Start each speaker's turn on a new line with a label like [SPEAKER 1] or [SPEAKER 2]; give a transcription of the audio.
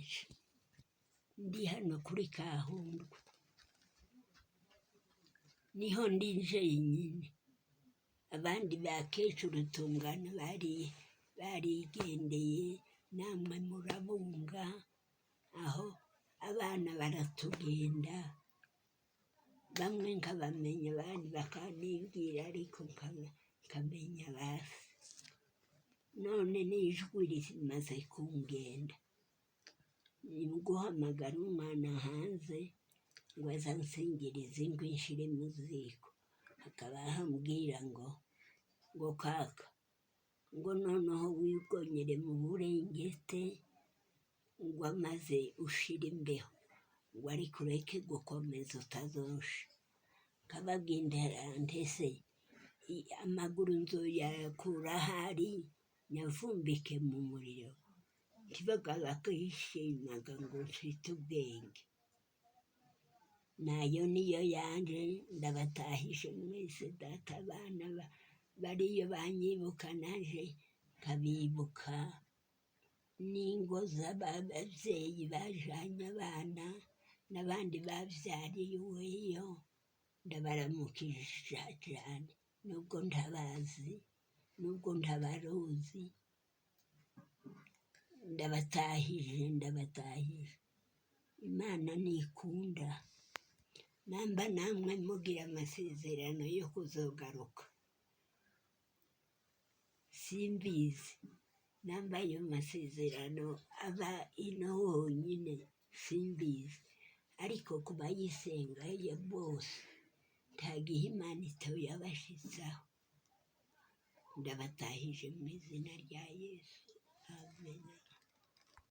[SPEAKER 1] Ndabatahije ndi hano kuri Kahundwa, niho ndi jenyine. Abandi bakecuru tungana bari barigendeye, namwe murabunga aho abana baratugenda, bamwe nkabamenya abandi bakanibwira, ariko nkamenya basi. None n'ijwi rimaze kungenda, ni guhamagara umwana hanze ngo aze ansingirize inkwi nshire mu ziko, hakaba hambwira ngo kaka, ngo noneho wigonyere mu burengete, ngo amaze ushire imbeho, ngo ariko ureke gukomeza utazosha. Nkababwira ntese amaguru nzoyakura ahari nyavumbike mu muriro? Ntibaga bakishimaga ngo mfite ubwenge. Nayo niyo yanje. Ndabatahije mwese data, abana bariyo banyibuka naje nkabibuka, n'ingo z'ababyeyi bajanye abana n'abandi bavyariweyo, ndabaramukije cyane nubwo ntabazi, nubwo ntabaruzi. Ndabatahije, ndabatahije. Imana nikunda, namba namwe mugira amasezerano yo kuzogaruka, simbizi namba ayo masezerano aba ino honyine, simbizi, ariko ku bayisenga yo bose nta gihe Imana itoyabashitsaho. Ndabatahije mu izina rya Yesu, amen.